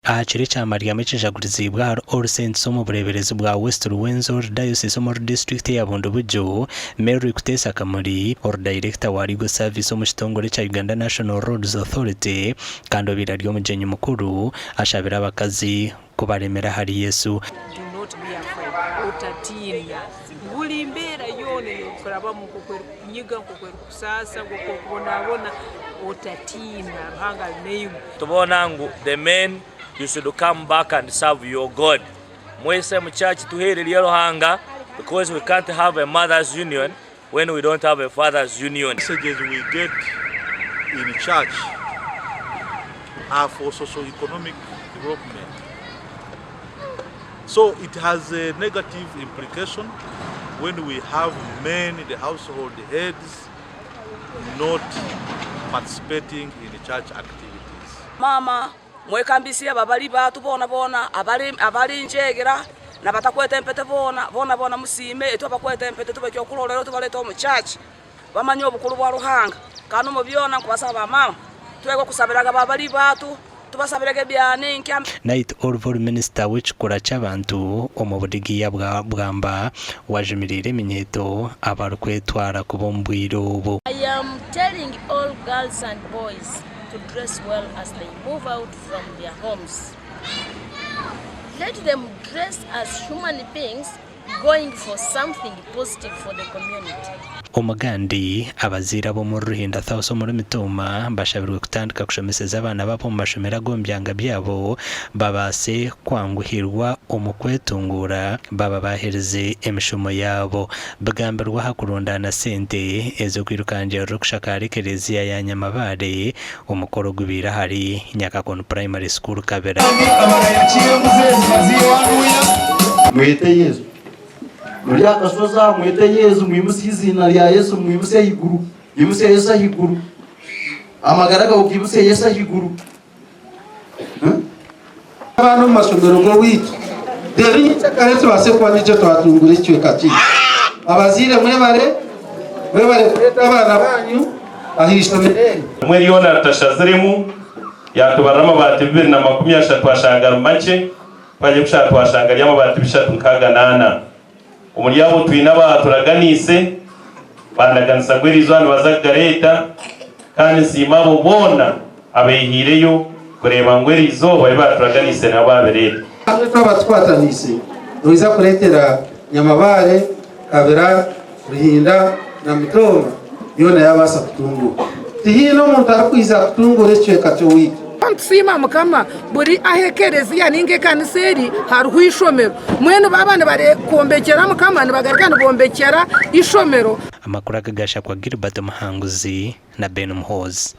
Aha kiro ekya Mariamu ekijaguriziibwe ahari All Saints omu bureeberezi bwa West Ruwenzori Diocese omuri disiturikiti eya Bundibugyo, Mary Kuteesa Kamuri, ori dayirekita wa Legal Service omu kitongore ekya Uganda National Roads Authority kandi obaire ari omugyenyi mukuru, ashabire abakazi kubaremera ahari Yesu. Do not be afraid, Otatiina. Buri mbeera yoona ei orikurabamu nk'oku erikunyiga, nk'oku erikusaasa, nk'oku orikubonabona, otatiina, Ruhanga ari naiwe. Tubona ngu the men you should come back and serve your God. Mwese mu church tuhererie Ruhanga because we can't have a mothers union when we don't have a fathers union. Messages we get in church are for socio-economic development. So it has a negative implication when we have men, the household heads, not participating in church activities. Mama, mwekambise ababari batu bonabona, abari enjegera, na batakwete empete bona, bonabona musiime, intwe abakwete empete tube ekyokuroreraho tubarete omu church, bamanye obukuru bwa Ruhanga. Kandi omu byona nkubasaba bamama, twege okusabiraga ababari batu, tubasabirege ebyana enkya. Night Olive ori minisita w'ekikura ky'abantu omu budigiya bwa Bwamba wajumiriire eminyeeto abarikwetwara kuba omu bwire obu. I am telling all girls and boys to dress well as they move out from their homes. Let them dress as human beings going for something positive for the community. Omugandi, abazaire ab'omuri Ruhinda South omuri Mitooma bashabirwe kutandika kushomeseza abaana baabo omu mashomero ag'omu byanga byabo babaase kwanguhirwa omu kwetunguura baaba baaherize emishomo yaabo. Bigambirwe aha kurundaana sente ez'okwirukangirira okushakaara ekereziya ya Nyamabaare, omukoro ogubaire ahari Nyakakoni Primary School Kabira. Mwete Yesu. Muri aha kashozi aha mwete Yesu, mwimutsye eiziina rya Yesu, mwimutsye ahaiguru, mwimutsye Yesu ahaiguru. Amagara gawe gaimutsye Yesu ahaiguru. Abaana omu mashomero g'owaitu reero nyekyakare tubaase kuba naitwe twatungura ekicweka kyaitu. Abazaire mwebare, mwebare kureeta abaana baanyu aha ishomero eri. Rimwe ryona ritashaziremu, yaatubarira amabaati 230 ashanga gari makye, twagira kushaba twashanga gari amabaati 364. Omuri abo twine abaaturaganiise, baandaganisa ngu eriizooba nibaza kugareeta, kandi nsiima abo boona abeehaireyo kureeba ngu eriizooba ebi baaturaganiise nabo baabireeta. Hamwe twaba tukwataniise, noija kureetera Nyamabaare, Kabira, Ruhinda na Mitooma yoona yaabaasa kutunguuka. Tihaine omuntu arikwija kutunguura ekicweka ky'owaitu. Nitusiima Mukama buri ahu ekereziya ninga ekanisa eri hariho eishomero mbwenu baaba nibakwombekyera Mukama nibagaruka nibombekyera eishomero. Amakuru aga gashakwa Gilbert Muhanguzi na Ben Muhoozi.